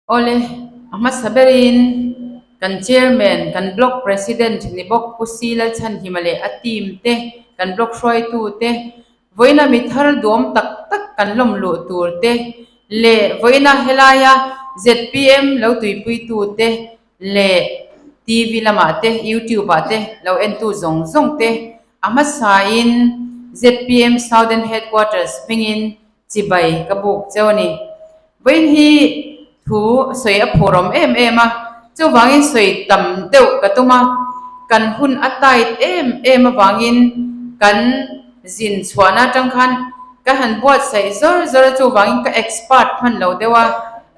Awle, a hmasa berin kan Chairman, kan Block President ni bawk Pu Si Lalchhanhima leh a team te, kan Block hruaitu te, vawiina mi thar duam tak tak kan lawm luh tur te leh vawiina helaia zpm lo tuipuitu te leh TV lamah te, YouTube ah te lo entu zawng zawng te a hmasain zpm Southern Headquarters hmingin Chibai ka buk cheu a ni. Vawiin hi thu sawi a phur awm em em a, chuvangin sawi tam deuh ka tum a, kan hun a tight em em avangin kan zin chhuahna atang khan ka han buatsaih zawr zawr a, chuvangin ka expert hman lo deuh a,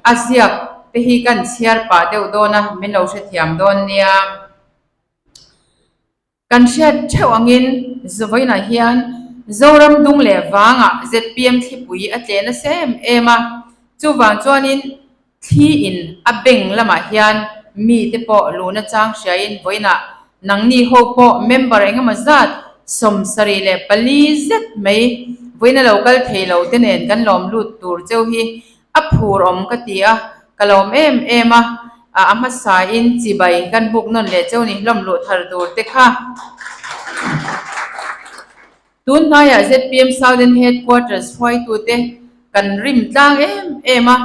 a ziak te hi kan chhiar pah deuh dawn a, min lo hrethiam dawn nia. Kan hriat theuh angin Zawiinah hian Zoram dung leh vangah zpm thlipui a tleh nasa em em a, chuvang chuanin thli in a beng lamah hian mite pawh luhna chang hriain vawiinah nangni ho pawh member engemaw zat 74 zet mai vawiina lo kal thei lo te nen kan lawm lut tur cheu hi A phur awm ka ti a, ka lawm em em a, a hmasain chibai kan buk nawn leh cheu ni hlawm luh thar tur te kha. Tun hnaiah zpm Southern Headquarters hruaitute kan rim tlang em em a,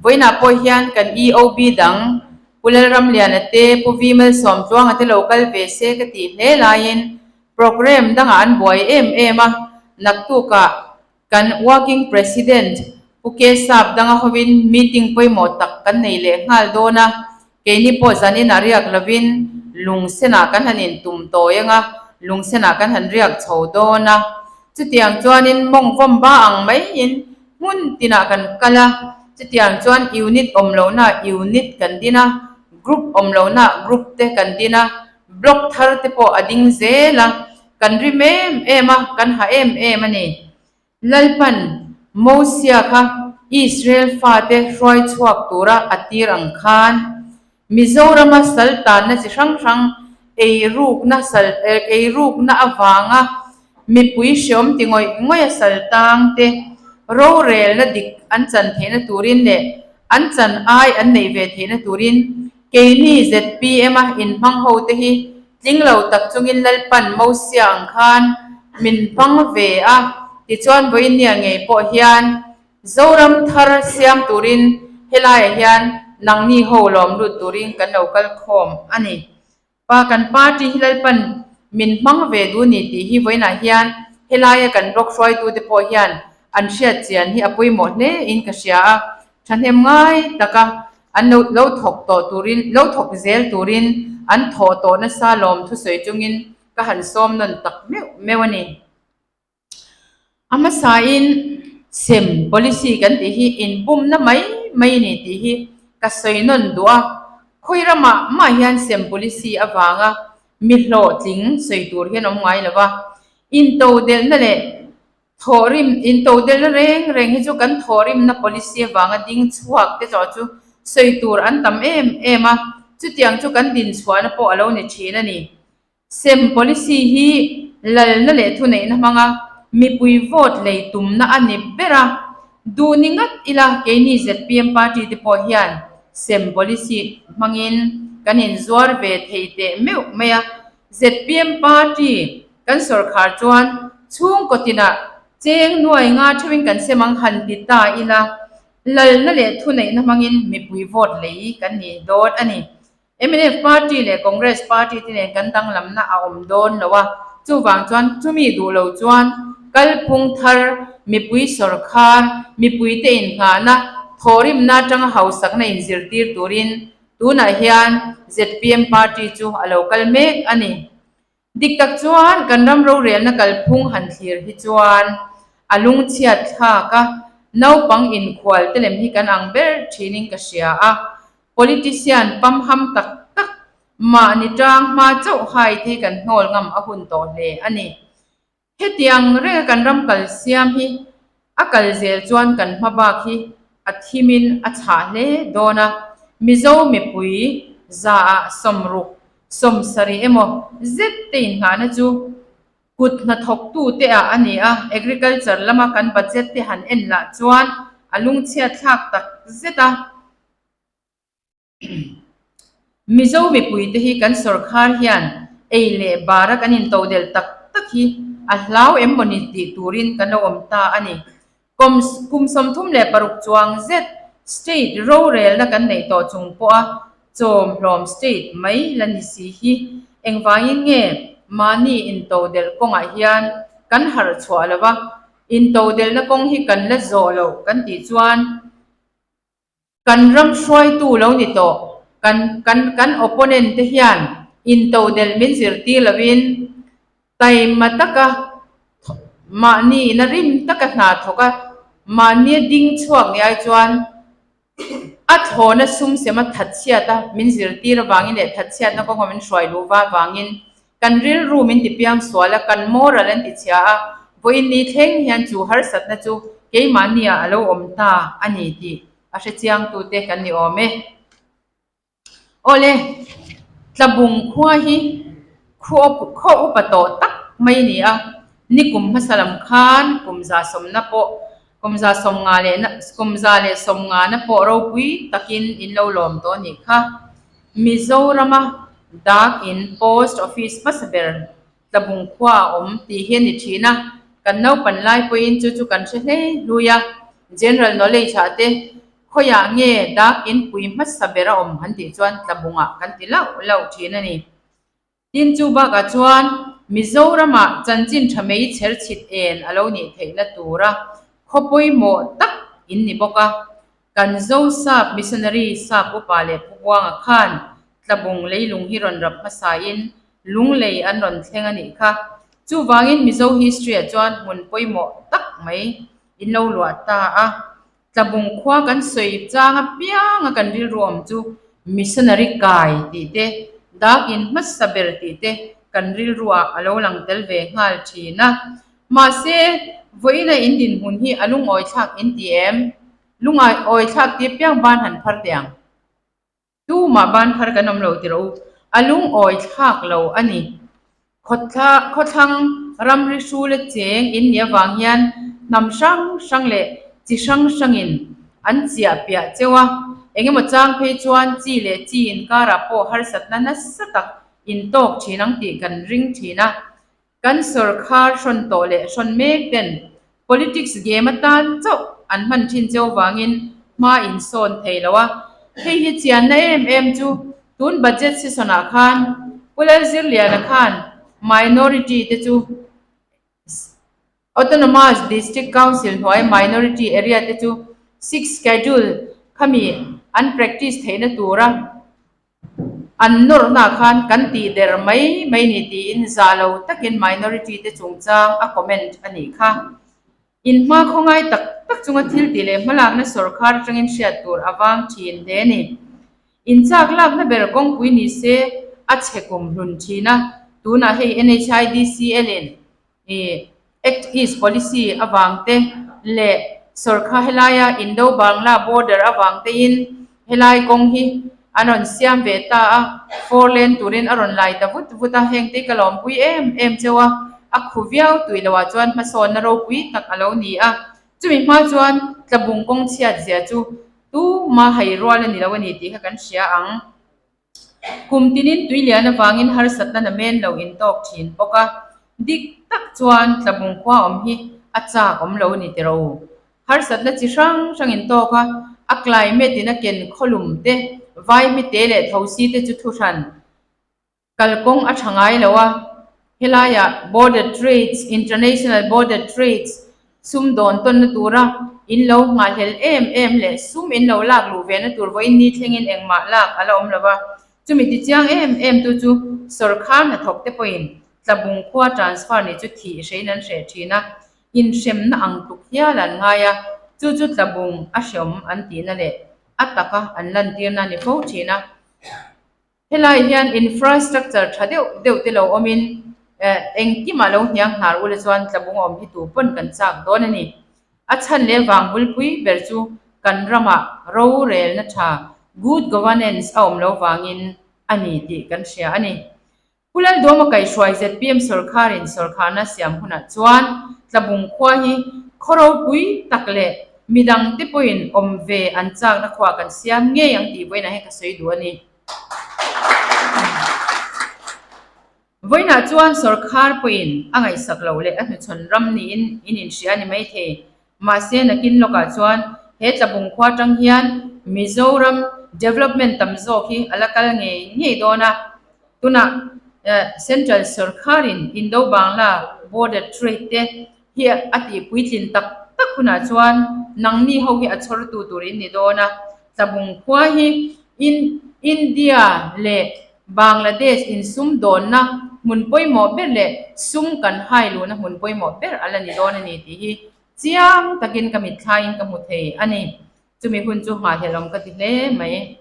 vawiinah pawh hian kan EOB dang Pu Lalramliana te, Pu V Malsawmtluanga te lo kal ve se ka tih hle laiin programme dangah an buai em em a, naktukah Kan Working President Pu K Sap danga hovin meeting pawimawh tak kan nei leh nghal dawn a, keini pawh zaninah riak lovin lungsenah kan han intum tawi anga, lungsenah kan han riak chho dawn a. Chutiang chuanin mawng vawm ba ang maiin hmun tinah kan kal a, chutiang chuan unit awm lohna unit kan din a, group awm lohna group te kan din a, block thar te pawh a ding zel a. Kan rim em em a, kan ha em em a ni. Lalpan Mosia kha Israel fate hruai chhuak tura a tir ang khan, Mizorama sal tanna chi hrang hrang eirukna sal eirukna avanga mipui hreawm ti ngawih ngawih a sal tang te rorelna dik an chan theihna turin leh an chan ai an neih ve theihna turin keini zpm a inhmang ho te hi Tling lo tak chungin Lalpan Mosia ang khan min hmang ve a, tichuan vawinia ngei pawh hian Zoram thar siam turin helaiah hian nangni ho lawm lut turin kan lo kal khawm a ni. Pa kan party hi Lalpan min hmang ve duh ni tih hi vawiinah hian helaia kan block hruaitute pawh hian an hriat chian hi a pawimawh hle in ka hria a, Thahnem ngai taka an lo lo thawk tawh turin lo thawk zel turin an thawh tawh nasa lawm thusawi chungin ka han sawm nawn tak meuh meuh a ni. A hmasain sem policy kan tih hi inbumna mai mai a ni tih hi ka sawi nawn duh a, khawi ramah mah hian sem policy avanga mi hlawhtling sawi tur hian awm ngai lo va, intodelhna leh Thawhrim, intodelna reng reng hi chu kan thawhrimna policy avanga ding chhuak te chawh chu sawi tur an tam em em a, chutiang chu kan dinchhuahna pawh a lo ni thin a ni. Sem policy hi lalna leh thuneihna hmanga mipui vote lei tumna a ni ber a, duh ni ngat ila keini zpm party te pawh hian sem policy hmangin kan inzuar ve thei teh meuh mai a, zpm party Kan sawrkhar chuan chhungkaw tinah cheng nuai nga theuhin kan sem ang han ti ta ila, lalna leh thuneihna hmangin mipui vote lei kan ni dawn a ni. Mnf party leh Congress party te nen kan danglamna a awm dawn lo a, chuvang chuan chumi duh lo chuan kalphung thar, mipui sawrkhar, mipuite inngahna, thawhrimna atanga hausakna inzirtir turin tunah hian zpm party chu a lo kal mek a ni. Dik tak chuan kan ram rorelna kalphung han thlir hi chuan a lungchhiat thlak a, naupang inkhual te lem hi kan ang ber thinin ka hria a, politician pamham tak tak mahni tang hma chauh hai te hi kan hnawl ngam a hun tawh hle a ni. Hetiang renga kan ram kal siam hi a kal zel chuan kan hma bak hi a thimin a chhah hle dawn a, Mizo mipui zaah 60, 70 emaw zet te inngahna chu kut hnathawktute ah a ni a, agriculture lama kan budget te han en lah chuan a lungchhiat thlak tak zet a. Mizo mipuite hi kan sawrkhar hian ei leh bara kan intodelh tak tak hi a hlau em mawni tih turin kan lo awm ta a ni. Kum kum 36 chuang zet state rorelna kan neih tawh chung pawha chawm hlawm state mai la ni si hi engvangin nge mahni intodelh kawngah hian kan harh chhuah lova intodelhna kawng hi kan la zawh loh kan tih chuan Kan ram hruaitu lo ni tawh, kan kan kan opponent te hian intodelh min zirtir lovin taima taka mahni ina rim taka hna thawk a, mahnia ding chhuak ni ai chuan a thlawna sum sema thatchhiat a min zirtir avangin leh thatchhiatna kawnga min hruai luh va avangin kan rilru min ti piang sual a, kan moral an ti chhia a, vawiin ni thleng hian chu harsatna chu keimahniah a lo awm ta a ni tih a hre chiangtute kan ni awm e. Awle, Tlabung khua hi khaw upa tawh tak mai a ni a, nikum hmasa lam khan kum 110 pawh kum 150 leh kum 150 na pawh ropui takin in lo lawm tawh a nih kha. Mizorama Dak in Post Office hmasa ber Tlabung khua a awm tih hi a ni thin a, kan naupan lai pawhin chu chu kan hre hlei hlui a, General Knowledge ah te khawiah nge Dak in pui hmasa ber a awm han tih chuan Tlabungah kan ti lauh lauh thin a ni. Tin chu bakah chuan Mizoramah chanchin tha mei chher chhit en a lo nih theihna tura khaw pawimawh tak in ni bawk a, Kan Zosap Missionary Sap Upa leh Pu Buanga khan Tlabung leilung hi rawn rap hmasain Lunglei an rawn thleng a nih kha. Chuvangin Mizo history-ah chuan hmun pawimawh tak mai in lo luah ta a. Tlabung khua kan sawi chang apianga kan rilru awm chu Missionary kai tih te, dak in hmasa ber tih te kan rilruah a lo lang tel ve nghal thin a. Mahse, vawiina in dinhmun hi a lungawi thlak in ti em? Lungawi thlak ti apiang ban han phar teh ang. Tumah ban phar kan awm lo ti rawh u. A lungawi thlak lo a ni. Khawthlang ramri hrula cheng in nih avang hian hnam hrang hrang leh chi hrang hrangin an chiah piah cheu a. Engemaw chang phei chuan chi leh chi inkarah pawh harsatna nasa tak intawk thin ang tih kan ring thin a. Kan sawrkhar hrawn tawh leh hrawn mek ten politics game atan chauh an hman thin cheu vangin hma in sawn thei lo a. Hei hi chianna em em chu tun budget session ah khan Pu Lalzirliana khan minority te chu Autonomous District Council hnuai minority area te chu sixth schedule khami an practice theihna tura An nawrhna khan kan tih der mai mai ni tiin za lo takin minority te chungchang a comment a nih kha. In hma khawngai tak tak chunga thil tih leh hmalakna sawrkhar atangin hriat tur a vang thin hle a ni. In chak lakna ber kawngpui ni se a chhe kum hlun thin a, tunah hei NHIDCL in I Act East Policy avang te leh sawrkha helaia Indo-Bangla border avang tein helai kawng hi an rawn siam ve ta a, four lane turin a rawn lai ta vut vut a, heng te hi ka lawmpui em em cheu a, a khu viau tui loah chuan hmasawnna ropui tak a lo ni a, chumi hma chuan Tlabung kawng chhiat zia chu tuma hai rual a ni lo a ni tih kha kan hria ang. Kum tinin tui lian avangin harsatna na men lo intawk thin bawk a, dik tak chuan Tlabung khua awm hi a chak awm lo ni tiro. Harsatna chi hrang hrang intawk a, a climate in a ken khawlum te, vaihmite leh thosi te chu thuhran kalkawng a tha ngai lo a, Helaiah border trades, international border trades, sumdawn tawnna tura in lo nghahhlel em em leh sum in lo lak luh vena tur vawiin ni thlengin engmah lak a la awm lo va. Chumi tichiang em em tu chu sawrkhar hnathawk te pawhin Tlabung khua transfer ni chu thih hrein an hreh thin a, inhremna ang tluk hial an ngai a, chu chu Tlabung a hreawm an tihna leh a taka an lantirna a ni fo thin a. Helai hian infrastructure tha deuh deuh te lo awmin engkimah lo hniang hnar ula chuan Tlabung awm hi tu pawn kan chak dawn a ni. A chhan leh vang bulpui ber chu kan ramah rorelna tha, good governance, a awm lo vangin a ni tih kan hria a ni. Pu Lalduama kaihhruai zpm sawrkharin sawrkharna siam hunah chuan Tlabung khua hi khaw ropui tak leh. Midang te pawhin awm ve an chakna khuah kan siam ngei ang tih vawiinah hian ka sawi duh a ni. Vawiinah chuan sawrkhar pawhin a ngaihsak loh leh a hnuchhawn ram niin in inhria a ni maithei. Mahse nakin lawkah chuan he tlabung khua atang hian Mizoram development tam zawk hi a la kal ngei ngei dawn a. Tunah Central sawrkharin Indo-Bangla border trade te hi a tih puitlin tak tak hunah chuan nangni ho hi a chhawrtu tur in ni dawn a. Tlabung khua hi India leh Bangladesh insumdawnna hmun pawimawh ber leh sum kan hai luhna hmun pawimawh ber a la ni dawn a ni tih hi chiang takin ka mitthlaiin ka hmu thei a ni. Chumi hun chu nghahhlelawm ka ti hle mai.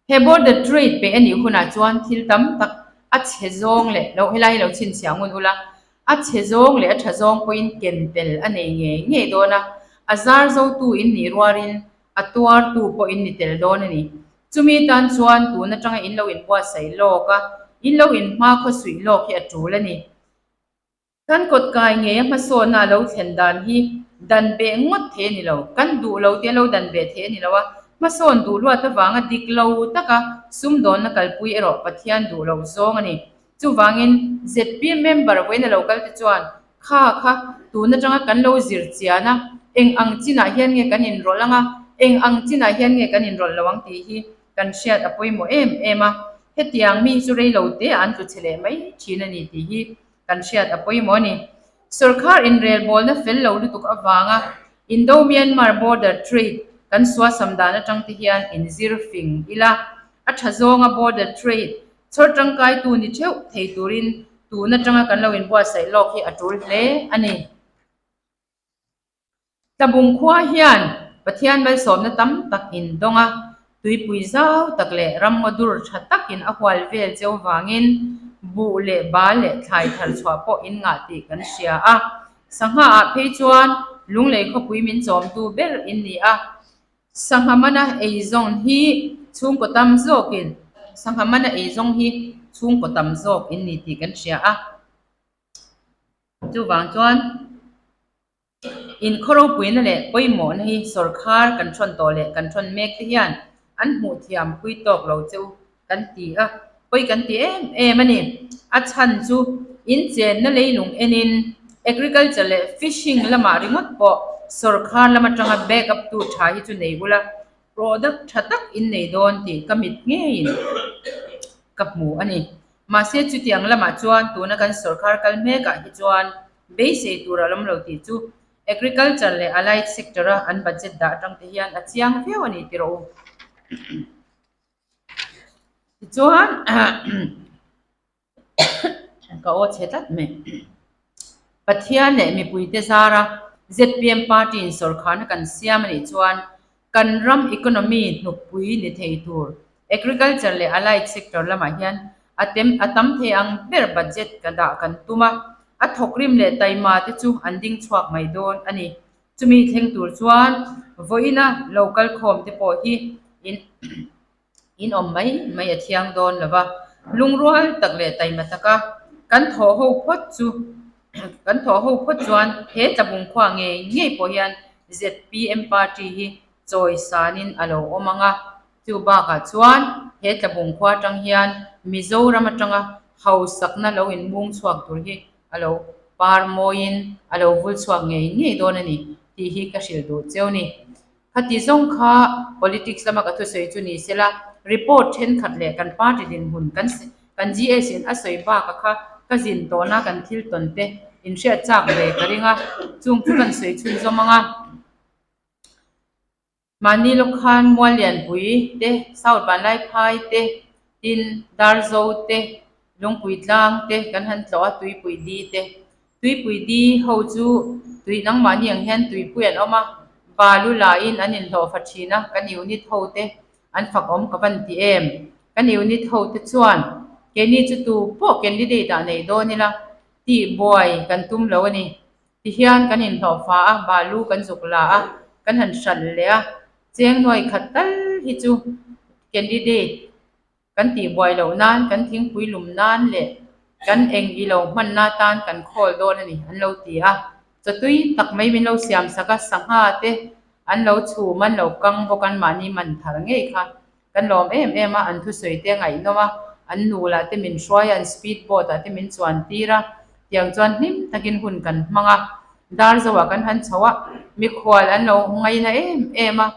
He border trade peh a nih hunah chuan thil tam tak a chhe zawng leh lo helai hi lo chhinchhiah ngun ula, a chhe zawng leh a tha zawng pawhin ken tel a nei ngei ngei dawn a, a zar zotu in nih rualin a tuartu pawh in ni tel dawn a ni. Chumi tan chuan tun atanga in lo inbuatsaih lawk a, in lo inhma khawsuih lawk hi a tul a ni. Kan kawt kai ngei a hmasawnna a lo thlen dan hi dan beh ngawt thei a ni lo. Kan duh lo te a lo dan beh thei a ni lo a, hmasawn duh luat avanga dik lo taka sumdawnna kalpui erawh Pathian duh lo zawng a ni. Chuvangin zpm member vawiin a lo kal te chuan kha kha tun atanga kan lo zir chian a, eng ang chinah hian nge kan inrawlh ang a, eng ang chinah hian nge kan inrawlh lo ang tih hi kan hriat a pawimawh em em a. Hetiang mi chu rei lo te an tlu chhe leh mai thin a ni tih hi kan hriat a pawimawh a ni. Sorkar inrelbawlna fel lo lutuk avanga Indo-Myanmar border trade kan suasam dan atang te hian inzir fing ila, a tha zawnga border trade chhawr tangkaitu ni theuh thei turin tun atanga kan lo inbuatsaih lawk hi a tul hle a ni. Tlabung khua hian Pathian malsawmna tam tak in dawng a, tuipui zau tak leh ramngaw dur tha takin a hual vel cheu vangin buh leh bal leh thlai thar chhuah pawh in ngah tih kan hria a. Sangha ah phei chuan Lunglei khawpui min chawmtu ber in ni a, sangha mana eizawn hi chhungkaw tam zawkin sangha mana eizawng hi chhungkaw tam zawk in ni tih kan hria a. Chuvang chuan inkhaw ropuina leh pawimawhna hi sawrkhar kan thawn tawh leh kan thawn mek te hian an hmuh thiam pui tawk lo che u kan ti a, pawi kan ti em em a ni. A chhan chu inchenna leilung enin agriculture leh fishing lamah ringawt pawh sawrkhar lam atanga back up tu tha hi chu nei ula product tha tak in nei dawn tih ka mit ngeiin ka hmu a ni. Mahse chutiang lamah chuan tuna kan sorkar kal hmekah hi chuan beisei tur a lawm lo tih chu Agriculture leh Allied sector a an budget dah atang te hian a chiang viau a ni ti rawh u. Tichuan ka aw chhe tlat mai. Pathian leh mipuite zara zpm party in sorkharna kan siam a nih chuan kan ram economy hnukpui ni thei tur Agriculture leh Allied sector lamah hian a tem a tam thei ang ber budget ka dah kan tum a, a thawkrim leh taima te chu an ding chhuak mai dawn a ni. Chumi thleng tur chuan vawiina lo kal khawm te pawh hi in in awm mai mai a thiang dawn lo va, lungrual tak leh taima taka kan thawh ho phawt chu kan thawh ho phawt chuan he tlabung khua ngei ngei pawh hian zpm party hi chawi sanin a lo awm ang a, chu bakah chuan he tlabung khua atang hian Mizoram atanga hausakna lo inmung chhuak tur hi a lo par mawiin a lo vul chhuak ngei ngei dawn a ni tih hi ka hrilh duh cheu ni. Khati zawng kha politics lama ka thusawi chu ni sela, report thenkhat leh kan party dinhmun kan kan GS in a sawi baka kha ka zin tawhna kan thil tawn te inhriat chak ve ka ring a, chung chu kan sawi chhunzawm ang a. Mahni lawk khan Muallianpui te, South Vanlaiphai te, tin Darzo te, Lungpui tlang te kan han tlawh a, Tuipui di te. Tuipui di ho chu tui nangmahni ang hian tuipui an awm a, balu lain an inhlawh fa thin a, kan unit ho te an fak awm ka van ti em? Kan unit ho te chuan keini chu tu pawh candidate ah nei dawn ila tih buai kan tum lo a ni. Tihian kan inhlawh fa a, balu kan zuk la a, kan han hralh leh a, cheng nuai khat tal hi chu candidate kan tih buai loh nan, kan thingpui lum nan leh. Kan eng i lo hmanna tan kan khawl dawn a ni, an lo ti a. Chawtui tak mai min lo siam sak a, sangha te an lo chhum, an lo kang bawk a, anmahni man thar ngei kha kan lawm em em a, an thusawi te a ngaihnawm a, an nula te min hruai a, an speed boat ah te min chuan tir a, tiang chuan hlim takin hun kan hmang a, dar zoah kan han chho a, mikhual an lo ngaina em em a,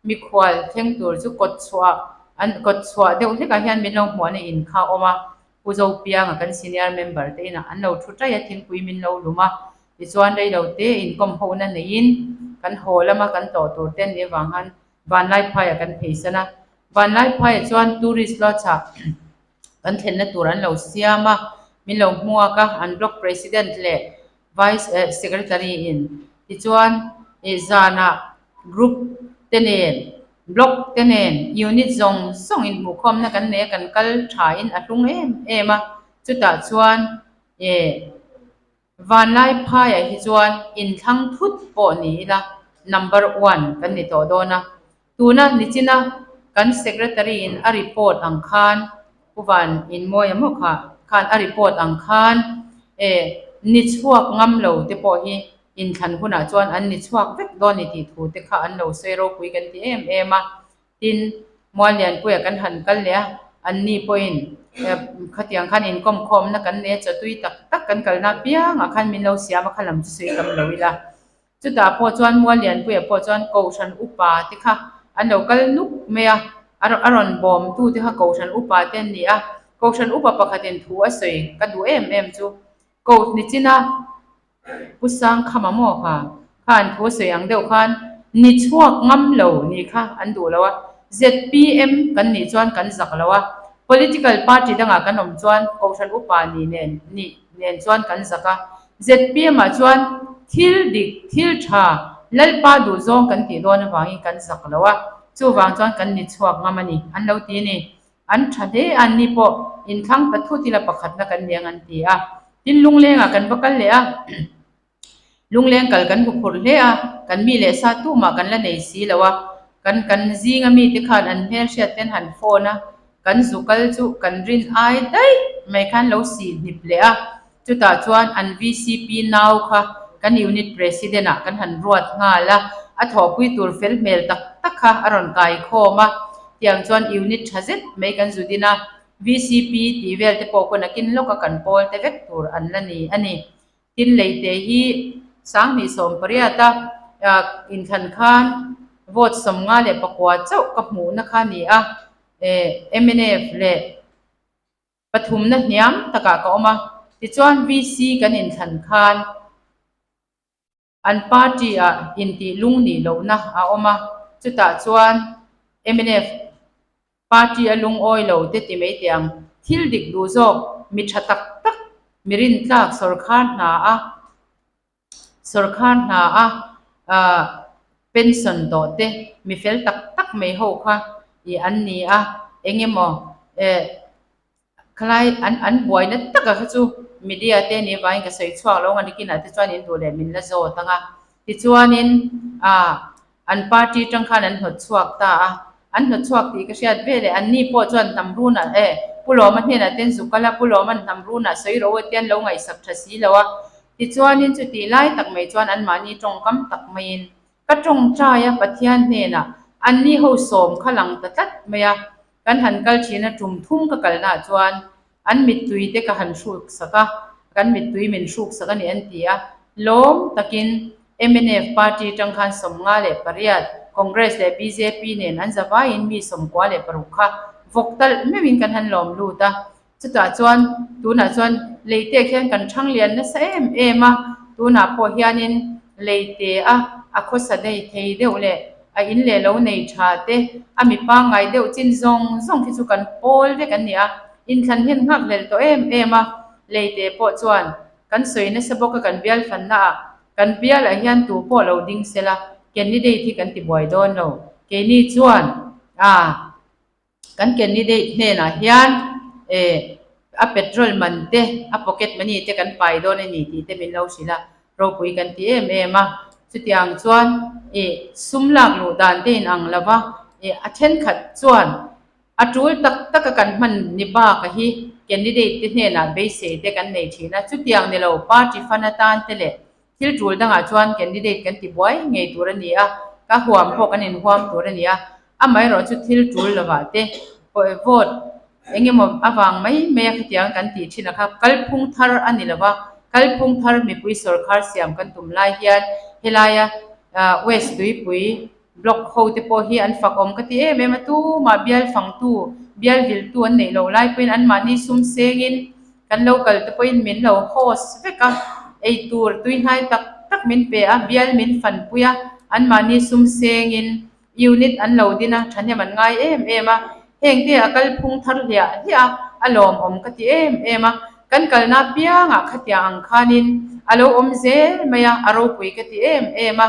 mikhual thleng tur chu kawt chhuah an kawt chhuah deuh hlekah hian min lo hmuahna in kha a awm a, Pu Zopianga kan senior member te inah an lo thu ṭaih a, thingpui min lo lum a, tichuan reilo te inkawm hona neiin kan haw lama kan tlawh tur te an nih avang khan Vanlaiphaiah kan pheisan a. Vanlaiphaiah chuan tourist lodge ah kan thlenna tur an lo siam a, min lo hmuak a, an block president leh vice secretary in tichuan ih zanah group te nen block te nen unit zawng zawng in hmuhkhawmna kan nei a kan kal tha in a hlung em em a chutah chuan ih vanlai phaiah hi chuan inthlang thut pawh ni ila number one kan ni tawh dawn a tuna nichina kan secretary in a report ang khan Pu Van Inmawia maw kha khan a report ang khan e ni chhuak ngam lo te pawh hi inthlan hunah chuan an ni chhuak vek dawn ni tih thu te kha an lo sawi ropui kan ti em em a. Tin, Muallianpuia kan han kal leh a, an ni pawhin khatiang khan inkawmkhawmna kan nei a, chawtui tak tak kan kalna apiangah khan min lo siam a, kha lam chu sawi tam lo ila. Chutah pawh chuan Muallianpuia pawh chuan Kohhran upa te kha an lo kal nuk mai a, a rawn bawm tu te kha Kohhran upa te an ni a, Kohhran upa pakhatin thu a sawi ka duh em em chu Koh nichina Pu Sangkhama maw kha khan thu a sawi ang deuh khan ni chhuak ngam lo ni kha an duh lo a, zpm kan nih chuan kan zak lo a, political party dangah kan awm chuan Kohhran upa ni nen nih nen chuan kan zak a, zpm ah chuan thil dik, thil tha, Lalpa duh zawng kan tih dawn avangin kan zak lo a, chuvang chuan kan ni chhuak ngam a ni, an lo ti a ni. An tha hle a, anni pawh inthlang ta thut ila pakhatna kan ni ang an ti a. Tin, lunglengah kan va kal leh a, lungleng kal kan hmu phurh hle a, kan mi leh sa tumah kan la nei si lo a, kan kan zinga mite khan an hmelhriat ten han phone a, kan zu kal chu kan rin ai daih mai khan lo sih hnip leh a, chutah chuan an vcp nau kha kan unit president ah kan han ruat nghal a, a thawhpui tur fel hmel tak tak kha a rawn kai khawm a, tiang chuan unit tha zet mai kan zu din a, vcp tih vel te pawh khaw nakin lawka kan pawl te vek tur an la ni a ni. Tin leite hi 2018 a inthlan khan vote 59 chauh ka hmuhna kha a ni a, mnf leh pathumna hniam takah ka awm a, tichuan VC kan inthlan khan an party ah intih lung nih lohna a awm a, chutah chuan mnf party a lungawi lo te ti mai teh ang, thil dik duh zawk mi tha tak tak mi rintlak sawrkhar hna a sawrkhar hna a ah pension tawh te mi fel tak tak mai ho kha ih an ni a, eng emaw eh khalai an an buaina taka kha chu media te ni vangin ka sawi chhuak lo ang a nikinah te chuan in duh leh min la zawt ang a tichuanin ah an party tang khan an hnawt chhuak ta a an hnawt chhuak tih ka hriat ve leh anni pawh chuan hnam runah e Pu Lawma hnenah te an zuk kal a Pu Lawma'n hnam runah sawi rawh u tia an lo ngaihsak tha si lo a tichuanin chutih lai tak mai chuan anmahni tawngkam tak maiin ka tawngtai a Pathian hnenah anni ho sawm kha lang ta tlat mai a Kan han kal thin a, tum thum ka kalnaah chuan an mittui te ka han hruk sak a, kan mittui min hruk sak a ni an ti a. Lawm takin mnf party tang khan 58, Congress leh bjp nen an zavaiin mi 96 kha vawk talh meuhin kan han lawm lut a. Chutah chuan tunah chuan leite khian kan thang lian nasa em em a, tunah pawh hianin leite a a khawsa dei thei deuh leh a in leh lo nei tha te, a mi pangngai deuh chin zawng zawng khi chu kan pawl vek an ni a, inthlan hian nghak hlel tawh em em a, leite pawh chuan kan sawi nasa bawk a kan bial fanna ah kan bialah hian tu pawh lo ding sela candidate hi kan ti buai dawn lo, keini chuan a. Kan candidate hnenah hian eh a petrol man te, a pocket money te kan pai dawn a ni tih te min lo hrilh a, ropui kan ti em em a. Chutiang chuan eh sum lak luh dan te inang lo va, eh a thenkhat chuan A tul tak taka kan hman ni baka hi candidate te hnenah beisei te kan nei thin a, chutiang ni lo party fund atan te leh thil tul dangah chuan candidate kan ti buai ngei tur a ni a, ka huam pawh kan inhuam tur a ni a, amaherawh chu thil tul lovah te vote eng emaw avang mai mai a khatiang kan tih thin a kha kalphung thar a ni lova, kalphung thar mipui sawrkhar siam kan tum lai hian helaia West Tuipui Block ho te pawh hi an fak awm ka ti em em a, tumah bial fangtu, bial viltu an neih loh lai pawhin anmahni sum sengin kan lo kal te pawhin min lo host vek a, eitur tui hnai tak tak min pe a, bial min fanpui a, anmahni sum sengin unit an lo din a, thahnem an ngai em em a, heng te a kalphung thar hliah hliah a, a lawmawm ka ti em em a, kan kalna piangah khatiang ang khanin a lo awm zel mai a, a ropui ka ti em em a.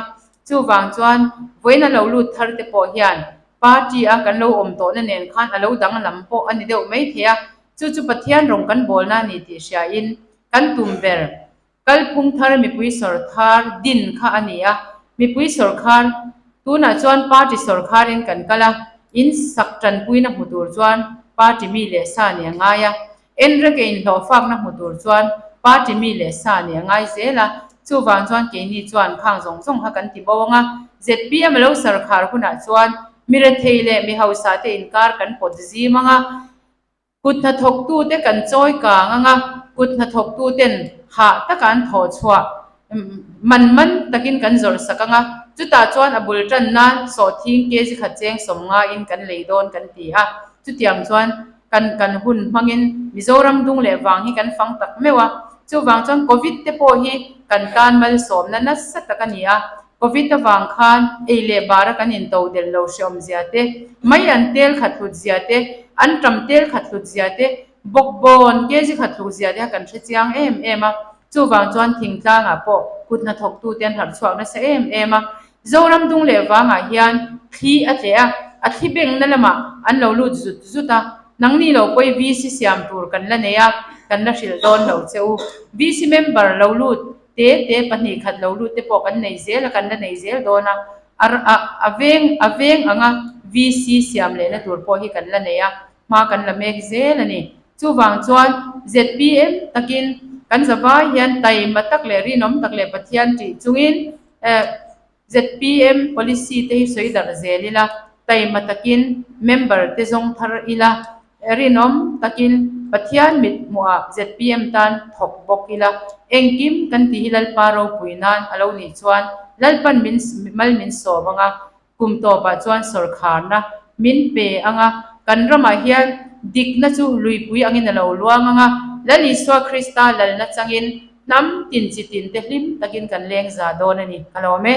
Chuvang chuan vawiin a lo lut thar te pawh hian party a kan lo awm tawhna nen khan a lo danglam pawh a ni deuh mai thei a, chu chu Pathian rawng kan bawlna a ni tih hriain kan tum ber kalphung thar mipui sawrkhar din kha a ni a, mipui sawrkhar tunah chuan party sawrkharin kan kal a, in sak tanpuina hmu tur chuan party mi leh sa nih a ngai a, Enreke inhlawhfakna hmu tur chuan party mi leh sa nih a ngai zel a, chuvang chuan keini chuan khang zawng zawng kha kan ti bo ang a, zpm a lo sarkhar hunah chuan mi rethei leh mi hausa te inkar kan pawt zim ang a, kut hnathawktute kan chawi kang ang a, kut hnathawktuten hah taka an thawh chhuah man man takin kan zawrh sak ang a, chutah chuan a bul tan nan sawhthing kg khat cheng sawmngain kan lei dawn kan ti a, chutiang chuan Kan kan hun hmangin Mizoram dung leh vang hi kan fang tak meuh a, chuvang chuan Covid te pawh hi kan tan malsawmna nasa tak a ni a, Covid avang khan ei leh bara kan into del lo hreawm zia te, mai an tel khat hlut zia te, an tam tel khat hlut zia te, bawkbawn kg khat hluk zia te kha kan hre chiang em em a, chuvang chuan thingtlangah pawh kut hnathawktute an harh chhuak nasa em em a, Zoram dung leh vangah hian thli a tleh a, a thli bengna lamah an lo lut zut zut a, nangni lo pawi VC siam tur kan la nei a, kan la hrilh dawn lo che u. VC member lo lut te te 2 khat lo lut te pawh kan nei zel a, kan la nei zel dawn a, a a veng a veng anga VC siam lehna tur pawh hi kan la nei a, hma kan la mek zel a ni. Chuvang chuan zpm takin kan zavai hian taima tak leh rinawm tak leh Pathian tih chungin Zpm policy te hi sawi darh zel ila, taima takin member te zawng thar ila, rinawm takin Pathian mit hmuhah zpm tan thawk bawk ila, engkim kan tih hi Lalpa ropui nan a lo nih chuan Lalpan min mal min sawm anga, kum tawpah chuan sawrkharna min pe anga, kan ramah hian dikna chu luipui angin a lo luang anga, Lal Isua Krista lalna changin Hnam tin chi tin te hlim takin kan leng za dawn a ni. Ka lawm e.